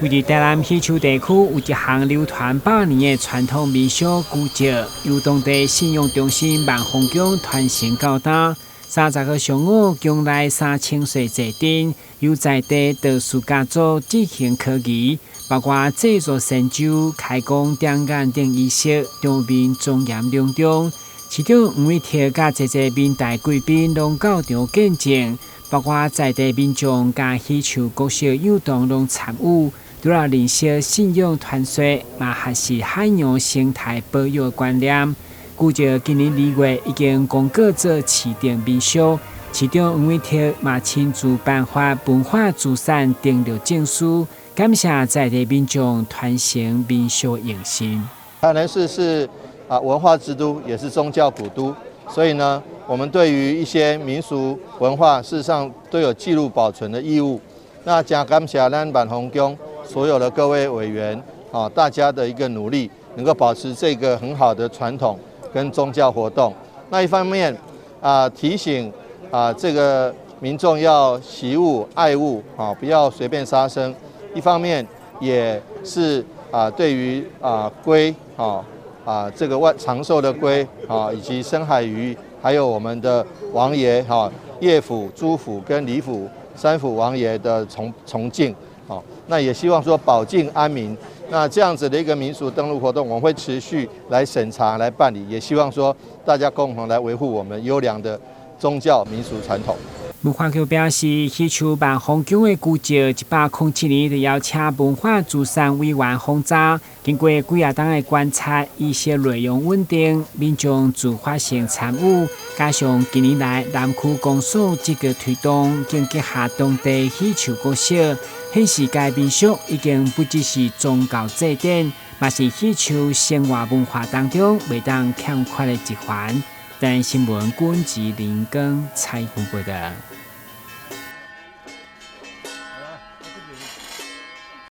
位佇台南禧秋地區有一項流傳百年的傳統民俗古蹟，由當地信仰中心萬豐宮傳承到今。30號上午，宮內三清歲祭典由在地道士家族進行科儀，包括製作仙舟、開光點眼等儀式，場面莊嚴隆重。市長黃偉哲佮濟濟民代貴賓攏到場見證，包括在地民眾佮禧秋國小幼童攏參與。除了認識信仰傳說，嘛學習海洋生態保育觀念。古蹟今年2月已經公告做市定民俗，市長黃偉哲嘛親自頒發文化資產登錄證書，感謝在地民眾傳承民俗精神。台南市是文化之都，也是宗教古都，所以呢，我們對於一些民俗文化，事實上都有記錄保存的義務。那誠感謝咱萬豐宮所有的各位委員啊，大家的一個努力，能夠保持這個很好的傳統跟宗教活動。那一方面啊，提醒啊這個民眾要惜物愛物啊，不要隨便殺生。一方面也是啊，對於啊龜啊這個萬長壽的龜啊，以及深海魚，還有我們的王爺哈葉府、朱府跟李府三府王爺的崇敬。好，那也希望說保境安民。那這樣子的一個民俗登錄活動，我們會持續來審查、來辦理，也希望說大家共同來維護我們優良的宗教民俗傳統。文化局表示，禧秋萬豐宮的古蹟107年就邀請文化資產委員訪查，經過幾仔冬的觀察，儀式內容穩定，民眾自發性參與，加上近年來南區公所積極推動，更結合當地禧秋國小，顯示該民俗已經不只是宗教祭典，嘛是禧秋生活文化當中袂當欠缺的一環。台南新聞，郭志林光採訪報導。